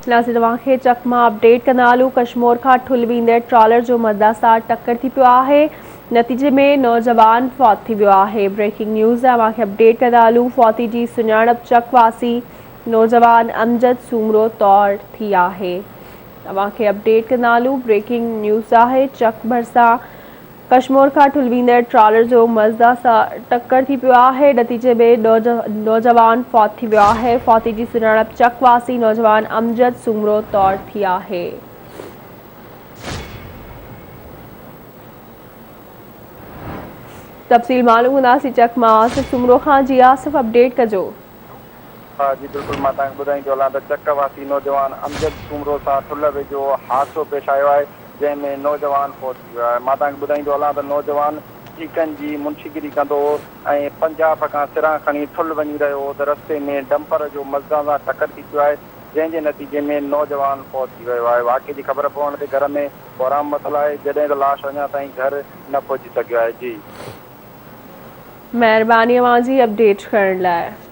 ناظرين اوهان کي چڪ مان اپڊيٽ ڪندا هلون ڪشمور کان ٺل ويندڙ ٽرالر جو مزدا سان ٽڪر ٿي پيو آهي نتيجي ۾ نوجوان فوت ٿي ويو آهي بريڪنگ نيوز اوهان کي اپڊيٽ ڪندا هلون فوتي جي سڃاڻپ چڪ واسي نوجوان امجد سومرو طور ٿي آهي اوهان کي اپڊيٽ ڪندا هلون بريڪنگ نيوز آهي چڪ ڀرسان ڪشمور کان ٺل ويندڙ ٽرالر جو مزدا سان ٽڪر ٿي پيو آهي، نتيجي ۾ نوجوان فوت ٿي ويو آهي، فوتي جي سڃاڻپ چڪ واسي نوجوان امجد سومرو طور ٿي آهي. تفصيل معلوم ڪنداسين چڪ مان آصف سومرو کان، جي آصف اپڊيٽ ڪجو. ها جي بلڪل مان توهان کي ٻڌائيندو هلان ته چڪ واسي نوجوان امجد سومرو سان ٺلهه ويجهو حادثو پيش آيو آهي جنهن ۾ نوجوان فوت ٿي ويو آهي مان توهان کي ٻڌائيندو هلان ته نوجوان ٺيڪن جي منشيگري ڪندو هو ۽ پنجاب کان سران کڻي ٺلهه وڃي رهيو هو ته رستي ۾ ڊمپر جو مزدا سان ٽڪر ٿي پيو آهي جنهن جي نتيجي ۾ نوجوان فوت ٿي ويو آهي واقعي جي خبر پوڻ تي گهر ۾ ڪهرام متل آهي جڏهن ته لاش اڃا تائين گهر نه پهچي سگهيو آهي جي. مهرباني اوهان جي اپڊيٽ ڪرڻ لاء.